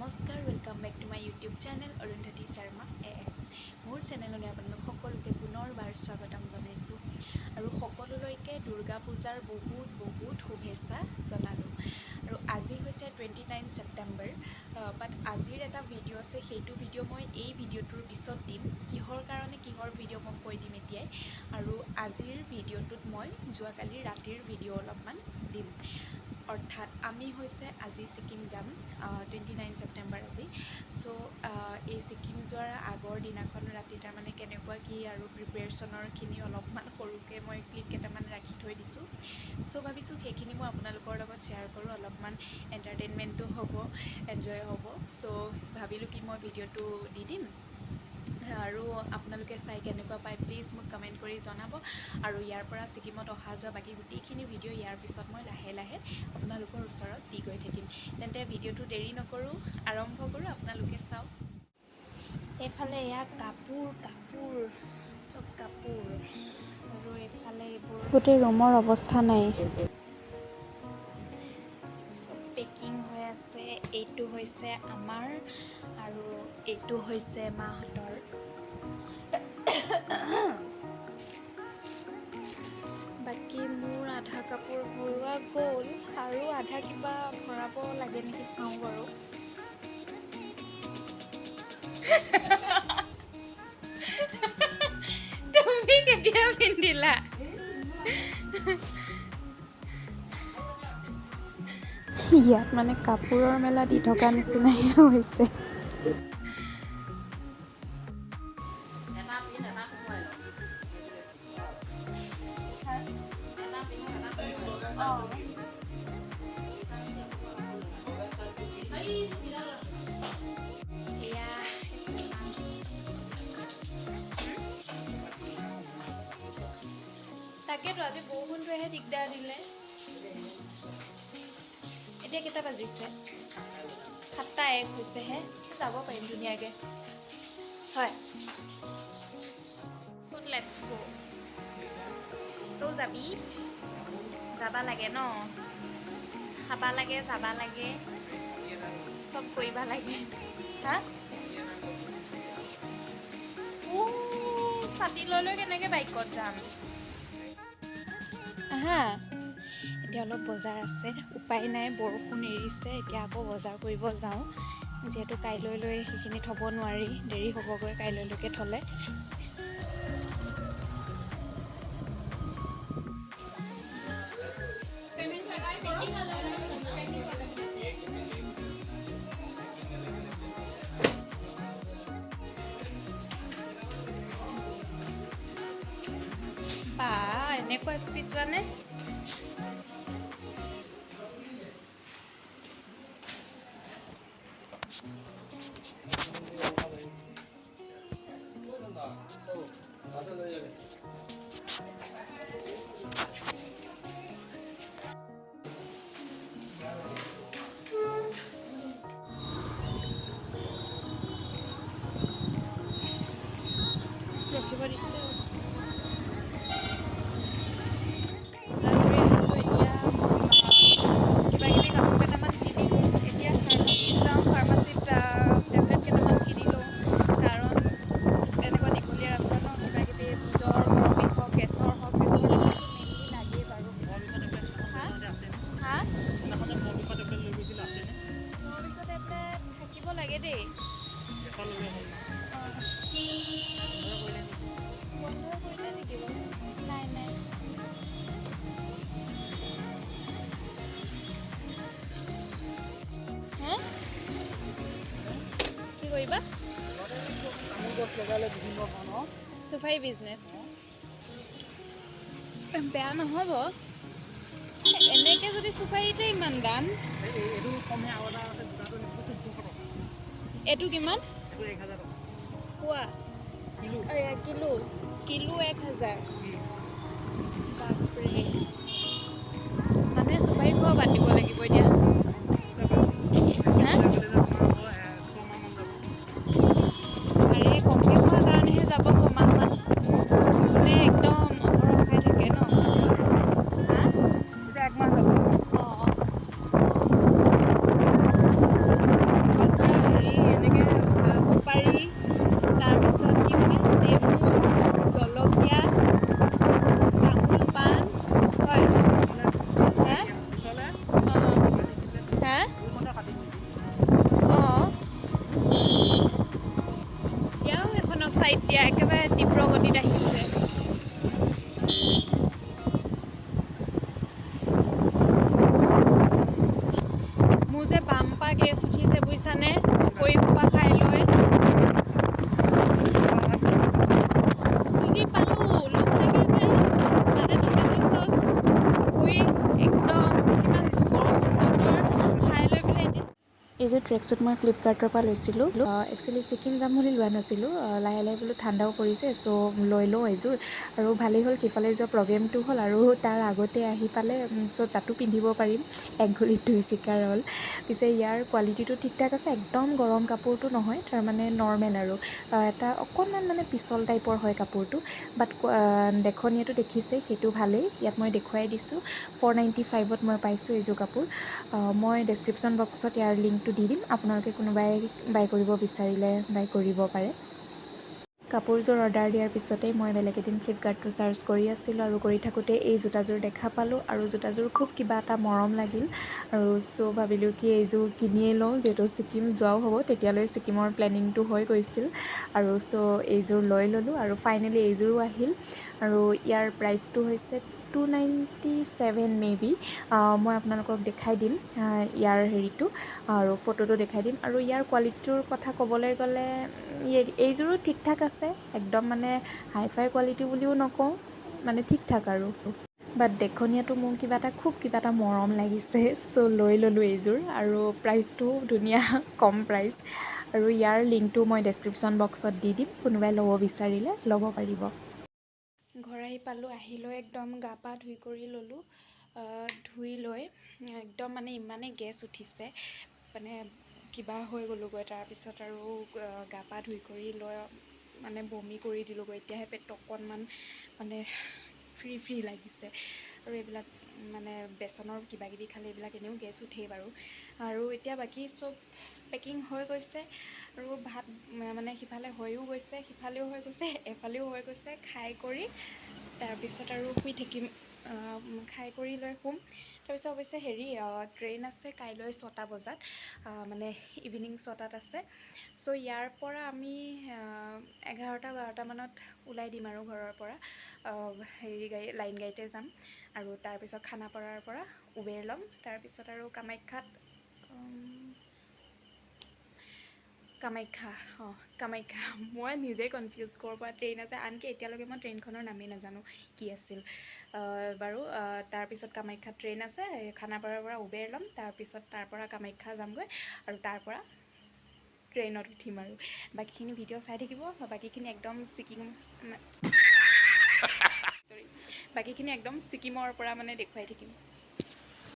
নমস্কাৰ, welcome back to my YouTube channel Arundhati Sharma AS। মোৰ চেনেললৈ আপোনালোক সকলোকে পুনৰবাৰ স্বাগতম জনাইছোঁ আৰু সকলোলৈকে দুৰ্গা পূজাৰ বহুত বহুত শুভেচ্ছা জনালোঁ। আৰু আজি হৈছে 29 ছেপ্টেম্বৰ, বাট আজিৰ এটা ভিডিঅ' আছে, সেইটো ভিডিঅ' মই এই ভিডিঅ'টোৰ পিছত দিম। কিহৰ কাৰণে কিহৰ ভিডিঅ' মই কৈ দিম এতিয়াই। আৰু আজিৰ ভিডিঅ'টোত মই যোৱাকালি ৰাতিৰ ভিডিঅ' অলপমান দিম। অৰ্থাৎ আমি হৈছে আজি ছিকিম যাম, 29 ছেপ্টেম্বৰ আজি। চ' এই ছিকিম যোৱাৰ আগৰ দিনাখন ৰাতি তাৰমানে কেনেকুৱা কি আৰু প্ৰিপেৰেশ্যনৰখিনি অলপমান সৰুকৈ মই ক্লিপ কেইটামান ৰাখি থৈ দিছোঁ। চ' ভাবিছোঁ সেইখিনি মই আপোনালোকৰ লগত শ্বেয়াৰ কৰোঁ, অলপমান এণ্টাৰটেইনমেণ্টো হ'ব, এনজয় হ'ব। চ' ভাবিলোঁ কি মই ভিডিঅ'টো দি দিম আৰু আপোনালোকে চাই কেনেকুৱা পায় প্লিজ মোক কমেণ্ট কৰি জনাব। আৰু ইয়াৰ পৰা ছিকিমত অহা যোৱা বাকী গোটেইখিনি ভিডিঅ' ইয়াৰ পিছত মই লাহে লাহে আপোনালোকৰ ওচৰত দি গৈ থাকিম। তেন্তে ভিডিঅ'টো দেৰি নকৰোঁ, আৰম্ভ কৰোঁ, আপোনালোকে চাওক। এইফালে এয়া কাপোৰ, কাপোৰ চব কাপোৰ, আৰু এইফালে এইবোৰ গোটেই ৰুমৰ অৱস্থা নাই। চব পেকিং হৈ আছে। এইটো হৈছে আমাৰ আৰু এইটো হৈছে মাহঁতৰ। বাকী মোৰ আধা কাপোৰ ভৰোৱা গ'ল আৰু আধা কিবা ভৰাব লাগে নেকি চাওঁ বাৰু। তুমি কেতিয়া পিন্ধিলা? ইয়াত মানে কাপোৰৰ মেলা দি থকা নিচিনাই হৈছে। এয়া মাছ। তাকেতো আজি বৰষুণটোৱেহে দিগদাৰ দিলে। এতিয়া কেইটা বাজিছে? 7:01 হৈছেহে, যাব পাৰিম ধুনীয়াকৈ। হয়, let's go। তই যাবি? যাবা লাগে ন, খাবা লাগে, যাবা লাগে, চব কৰিবা লাগে। হা, ছাতি লৈ লৈ কেনেকৈ বাইকত যাম? আহা, এতিয়া অলপ বজাৰ আছে, উপায় নাই, বৰষুণ এৰিছে, এতিয়া আকৌ বজাৰ কৰিব যাওঁ। যিহেতু কাইলৈ লৈ সেইখিনি থ'ব নোৱাৰি, দেৰি হ'বগৈ কাইলৈলৈকে থ'লে। বা, এনেকুৱা স্পীড যোৱানে? ৰখিব দিছে। বজাৰ কৰি আহিলোঁ। এতিয়া কিবা কিবি কাপোৰ কেইটামান কিনিলোঁ। এতিয়া ফাৰ্মাচীত যাওঁ, ফাৰ্মাচীত টেবলেট কেইটামান কিনি লওঁ, কাৰণ তেনেকুৱা দীঘলীয়া ৰাস্তা ন, কিবা কিবি জ্বৰ, মূৰৰ বিষ হওক, গেছৰ হওক, গেছৰ টেবলেটটো মেইনলি লাগেই বাৰু। হা হা, মূৰৰ বিষৰ টেবলেট থাকিব লাগে দেই। অঁ, বন্ধ কৰিলে নেকি বাৰু? নাই নাই। হে, কি কৰিবা? চুপাৰী বিজনেছ বেয়া নহ'ব। এনেকৈ যদি চুপাৰীতে ইমান দাম, এইটো কিমান পোৱা? Kilo kilo 1000। বাপৰে, মানুহে চুপাৰী খোৱা বাদ দিব লাগিব এতিয়া। হা, আৰে কমকৈ খোৱাৰ কাৰণেহে যাব ছমাহমান, যোনে একদম অহৰহ খাই থাকে ন। হা, অঁ, ঘৰত পুৰা ছাইড দিয়া, একেবাৰে তীব্ৰ গতিত আহিছে। মোৰ যে বাম্পা গেছ উঠিছে বুজিছানে, পকৰি সোপা খাই লৈ। বুজি পালোঁ, লোভ লাগে যে, তাতে টমেট' চচ, পকৰি, একদম কিমান বৰষুণ বতৰ, খাই লৈ পেলাই এতিয়া। এইযোৰ ট্ৰেকছুট মই ফ্লিপকাৰ্টৰ পৰা লৈছিলোঁ। একচুৱেলি ছিকিম যাম বুলি লোৱা নাছিলোঁ। লাহে লাহে বোলো ঠাণ্ডাও পৰিছে, চ' লৈ লওঁ এইযোৰ। আৰু ভালেই হ'ল, সিফালে যোৱা প্ৰগ্ৰেমটো হ'ল আৰু তাৰ আগতে আহি পালে, চ' তাতো পিন্ধিব পাৰিম। এক গুলিত দুই চিকাৰ হ'ল। পিছে ইয়াৰ কোৱালিটিটো ঠিক ঠাক আছে। একদম গৰম কাপোৰটো নহয়, তাৰমানে নৰ্মেল আৰু এটা অকণমান মানে পিছল টাইপৰ হয় কাপোৰটো। বাট দেখনীয়টো দেখিছেই, সেইটো ভালেই। ইয়াত মই দেখুৱাই দিছোঁ, 495ত মই পাইছোঁ এইযোৰ কাপোৰ। মই ডেছক্ৰিপশ্যন বক্সত ইয়াৰ লিংকটো দি দিম, আপোনালোকে কোনোবাই বাই কৰিব বিচাৰিলে বাই কৰিব পাৰে। কাপোৰযোৰ অৰ্ডাৰ দিয়াৰ পিছতেই মই বেলেগ এদিন ফ্লিপকাৰ্টটো চাৰ্চ কৰি আছিলোঁ আৰু কৰি থাকোঁতে এই জোতাযোৰ দেখা পালোঁ আৰু জোতাযোৰ খুব কিবা এটা মৰম লাগিল আৰু চ' ভাবিলোঁ কি এইযোৰ কিনিয়ে লওঁ, যিহেতু ছিকিম যোৱাও হ'ব। তেতিয়ালৈ ছিকিমৰ প্লেনিংটো হৈ গৈছিল আৰু চ' এইযোৰ লৈ ল'লোঁ আৰু ফাইনেলি এইযোৰো আহিল। আৰু ইয়াৰ প্ৰাইচটো হৈছে 297 মে বি। মই আপোনালোকক দেখাই দিম ইয়াৰ হেৰিটো আৰু ফটোটো দেখাই দিম। আৰু ইয়াৰ কোৱালিটিটোৰ কথা ক'বলৈ গ'লে এইযোৰো ঠিক ঠাক আছে। একদম মানে হাই ফাই কোৱালিটি বুলিও নকওঁ, মানে ঠিক ঠাক আৰু। বাট দেখনীয়াটো মোৰ কিবা এটা খুব কিবা এটা মৰম লাগিছে, চ' লৈ ল'লোঁ এইযোৰ। আৰু প্ৰাইচটোও ধুনীয়া, কম প্ৰাইচ। আৰু ইয়াৰ লিংকটো মই ডেছক্ৰিপশ্যন বক্সত দি দিম, কোনোবাই ল'ব বিচাৰিলে ল'ব পাৰিব। ঘৰ আহি পালোঁ। আহি লৈ একদম গা পা ধুই কৰি ল'লোঁ। ধুই লৈ একদম মানে ইমানেই গেছ উঠিছে, মানে কিবা হৈ গ'লোগৈ। তাৰপিছত আৰু গা পা ধুই কৰি লৈ মানে বমি কৰি দিলোঁগৈ। এতিয়াহে পেটটো অকণমান মানে ফ্ৰী ফ্ৰী লাগিছে। আৰু এইবিলাক মানে বেচনৰ কিবা কিবি খালে এইবিলাক এনেও গেছ উঠেই বাৰু। আৰু এতিয়া বাকী চব পেকিং হৈ গৈছে আৰু ভাত মানে সিফালে হৈও গৈছে, সিফালেও হৈ গৈছে, এফালেও হৈ গৈছে। খাই কৰি তাৰপিছত আৰু শুই থাকিম। খাই কৰি লৈ শুম। তাৰপিছত অৱশ্যে হেৰি ট্ৰেইন আছে কাইলৈ 6টা বজাত, মানে ইভিনিং 6টাত আছে। চ' ইয়াৰ পৰা আমি 11টা 12টামানত ওলাই দিম আৰু ঘৰৰ পৰা হেৰি গাড়ী, লাইন গাড়ীতে যাম। আৰু তাৰপিছত খানাপাৰাৰ পৰা উবেৰ ল'ম। তাৰপিছত আৰু কামাখ্যাত, কামাখ্যা, অঁ কামাখ্যা, মই নিজেই কনফিউজ ক'ৰ পৰা ট্ৰেইন আছে। আনকি এতিয়ালৈকে মই ট্ৰেইনখনৰ নামেই নাজানো কি আছিল বাৰু। তাৰপিছত কামাখ্যাত ট্ৰেইন আছে, খানাপাৰাৰ পৰা উবেৰ ল'ম, তাৰপিছত তাৰ পৰা কামাখ্যা যামগৈ আৰু তাৰ পৰা ট্ৰেইনত উঠিম। আৰু বাকীখিনি ভিডিঅ' চাই থাকিব। বাকীখিনি একদম ছিকিম, চৰি, বাকীখিনি একদম ছিকিমৰ পৰা মানে দেখুৱাই থাকিম।